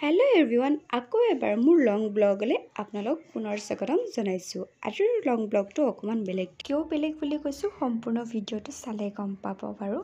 Hello' everyone, আকৌ এবাৰ মোৰ লং ব্লগলৈ আপোনালোক পুনৰ স্বাগতম জনাইছোঁ। আজিৰ লং ব্লগটো অকণমান বেলেগ। কিয় বেলেগ বুলি কৈছোঁ, সম্পূৰ্ণ ভিডিঅ'টো চালে গম পাব বাৰু।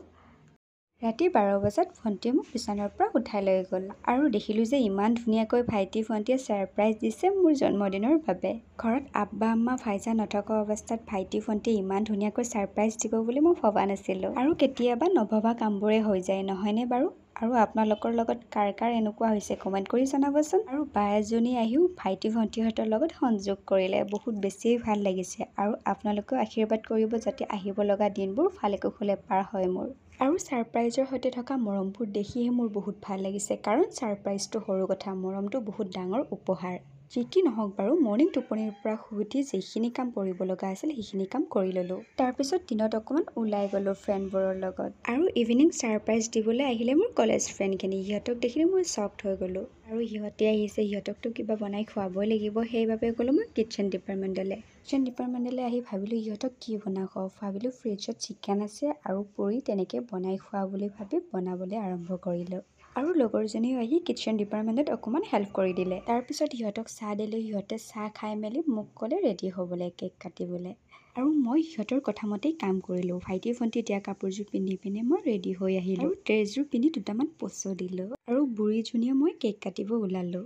ৰাতি 12 বজাত ভণ্টিয়ে মোক বিচনাৰ পৰা উঠাই লৈ গ'ল আৰু দেখিলোঁ যে ইমান ধুনীয়াকৈ ভাইটি ভণ্টিয়ে ছাৰপ্ৰাইজ দিছে মোৰ জন্মদিনৰ বাবে। ঘৰত আব্বা আম্মা ভাইজা নথকা অৱস্থাত ভাইটি ভণ্টিয়ে ইমান ধুনীয়াকৈ ছাৰপ্ৰাইজ দিব বুলি মই ভবা নাছিলোঁ। আৰু কেতিয়াবা নভবা কামবোৰে হৈ যায়, নহয়নে বাৰু? আৰু আপোনালোকৰ লগত কাৰ কাৰ এনেকুৱা হৈছে কমেণ্ট কৰি জনাবচোন। আৰু বা এজনী আহিও ভাইটি ভণ্টিহঁতৰ লগত সংযোগ কৰিলে, বহুত বেছিয়েই ভাল লাগিছে। আৰু আপোনালোকেও আশীৰ্বাদ কৰিব যাতে আহিব লগা দিনবোৰ ভালে কুশলে পাৰ হয় মোৰ। আৰু ছাৰপ্ৰাইজৰ সৈতে থকা মৰমবোৰ দেখিহে মোৰ বহুত ভাল লাগিছে, কাৰণ ছাৰপ্ৰাইজটো সৰু কথা, মৰমটো বহুত ডাঙৰ উপহাৰ। যি কি নহওক বাৰু, মৰ্ণিং টোপনিৰ পৰা শুই উঠি যিখিনি কাম কৰিব লগা আছিল সেইখিনি কাম কৰি ল'লোঁ। তাৰপিছত দিনত অকণমান ওলাই গ'লোঁ ফ্ৰেণ্ডবোৰৰ লগত। আৰু ইভিনিং ছাৰপ্ৰাইজ দিবলৈ আহিলে মোৰ কলেজ ফ্ৰেণ্ডখিনি। সিহঁতক দেখিলে মই চকড হৈ গ'লোঁ। আৰু সিহঁতে আহিছে, সিহঁতকতো কিবা বনাই খুৱাবই লাগিব, সেইবাবে গ'লোঁ মই কিটচেন ডিপাৰ্টমেণ্টলৈ। কিটচেন ডিপাৰ্টমেণ্টলৈ আহি ভাবিলোঁ সিহঁতক কি বনাই খুৱাওঁ। ভাবিলোঁ ফ্ৰিজত চিকেন আছে আৰু পুৰি তেনেকৈ বনাই খুৱাওঁ বুলি ভাবি বনাবলৈ আৰম্ভ কৰিলোঁ। আৰু লগৰজনীও আহি কিটচেন ডিপাৰ্টমেণ্টত অকণমান হেল্প কৰি দিলে। তাৰপিছত সিহঁতক চাহ দিলোঁ, সিহঁতে চাহ খাই মেলি মোক ক'লে ৰেডি হ'বলৈ, কেক কাটিবলৈ। আৰু মই সিহঁতৰ কথামতেই কাম কৰিলোঁ। ভাইটি ভণ্টি দিয়া কাপোৰযোৰ পিন্ধি পিনে মই ৰেডি হৈ আহিলোঁ আৰু ড্ৰেছযোৰ পিন্ধি দুটামান প'চো দিলোঁ। আৰু বুঢ়ীজনীয়ে মই কেক কাটিব ওলালোঁ।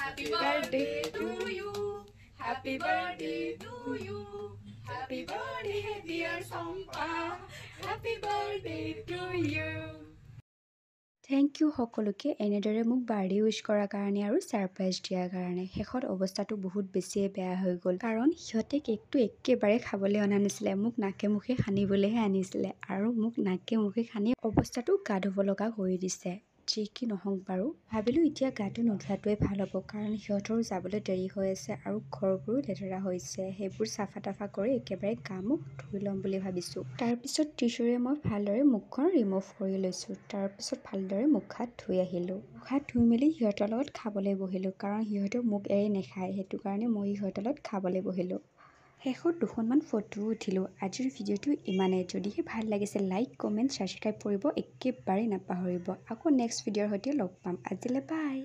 Happy birthday to you. Happy birthday to you. Happy birthday, dear Sampa. Happy birthday to you. Thank you সকলোকে এনেদৰে মোক বাৰ্থডে উইচ কৰাৰ কাৰণে আৰু ছাৰপ্ৰাইজ দিয়াৰ কাৰণে। শেষত অৱস্থাটো বহুত বেছিয়ে বেয়া হৈ গ'ল, কাৰণ সিহঁতে কেকটো একেবাৰে খাবলৈ অনা নাছিলে, মোক নাকে মুখে সানিবলৈহে আনিছিলে। আৰু মোক নাকে মুখে সানি অৱস্থাটো গা ধুব লগা কৰি দিছে। যি কি নহওক বাৰু, ভাবিলোঁ এতিয়া গাটো নোধোৱাটোৱে ভাল হ'ব, কাৰণ সিহঁতৰো যাবলৈ দেৰি হৈ আছে আৰু ঘৰবোৰো লেতেৰা হৈছে, সেইবোৰ চাফা তাফা কৰি একেবাৰে গা মুখ ধুই ল'ম বুলি ভাবিছোঁ। তাৰপিছত টিচুৰে মই ভালদৰে মুখখন ৰিমুভ কৰি লৈছোঁ। তাৰপিছত ভালদৰে মুখ হাত ধুই আহিলোঁ। মুখ হাত ধুই মেলি সিহঁতৰ লগত খাবলৈ বহিলোঁ, কাৰণ সিহঁতেও মোক এৰি নাখায়, সেইটো কাৰণে মই সিহঁতৰ লগত খাবলৈ বহিলোঁ। শেষত দুখনমান ফটোও উঠিলোঁ। আজিৰ ভিডিঅ'টো ইমানেই। যদিহে ভাল লাগিছে লাইক, কমেণ্ট, ছাবস্ক্ৰাইব কৰিব একেবাৰে নাপাহৰিব। আকৌ নেক্সট ভিডিঅ'ৰ সৈতে লগ পাম। আজিলৈ বাই।